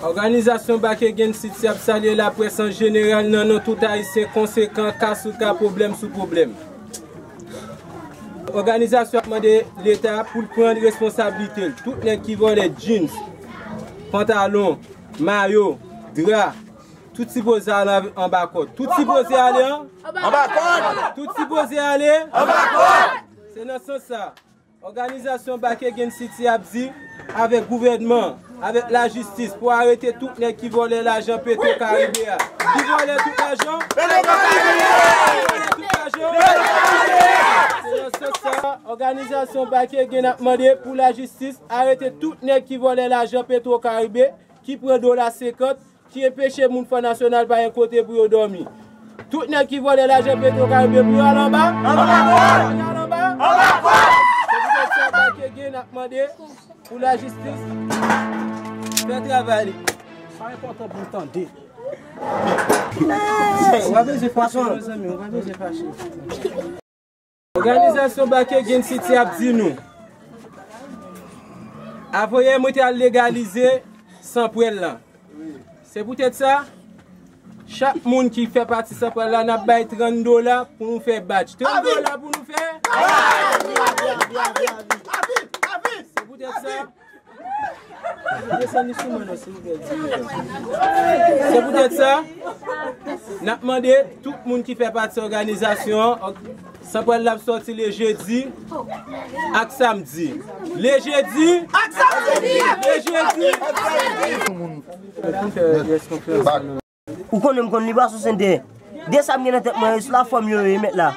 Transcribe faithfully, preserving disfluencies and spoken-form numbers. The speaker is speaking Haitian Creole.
Òganizasyon Back Again City ap salye laprès an jeneral nan non tout Ayisyen konsekan, ka sou ka, pwoblèm sou pwoblèm. Òganizasyon ap mande Leta pou l pran responsablite l. Tout nèg ki vòlè jeans, pantalon, mayo, dra, tout sipoze ale anba kòd. Tout sipoze ale an? Anba kòd! Tout sipoze ale? Anba kòd! Se nan sans sa, òganizasyon Back Again City ap di, avèk gouvènman, avèk lajistis, pou arete tout nèg ki vòlè lajan Petro Karibe a. Ki vòlè tout lajan? Petro Karibe! Ki vòlè tout lajan? Se nan sans sa, òganizasyon Back Again ap mande pou lajistis arete tout nèg ki vòlè lajan Petro Karibe, ki pran dola senkant, ki enpeche moun Fò Nasyonal pa gen kote pou yo dòmi. Tout nèg ki vòlè lajan Petro Karibe pou yo al anba? Anba kòd! Pou yo al anba? Anba kòd! Se poutèt sa Back Again ap mande pou lajistis fè travay li. Sa enpòtan pou n tande. Ou pa bezwen fache, mezanmi, ou pa bezwen fache. Òganizasyon Back Again City ap di nou, avoye mwen te al legalize Sanpwèl lan. Se poutèt sa, chak moun ki fè pati Sanpwèl la, n ap bay trant dola pou nou fè badj. Trant dola pou nou fè? Se poutèt sa, desann li sou mwen non, silvouplè, di mwen. Se poutèt sa, n ap mande tout moun ki fè pati òganizasyon an, Sanpwèl la ap sòti le jedi ak samdi. Le jedi ak samdi! Le jedi! Ou konnen m konn li pa sou sende. De sa m gen nan tèt mwen, sou la fòm yo ye, mèt la.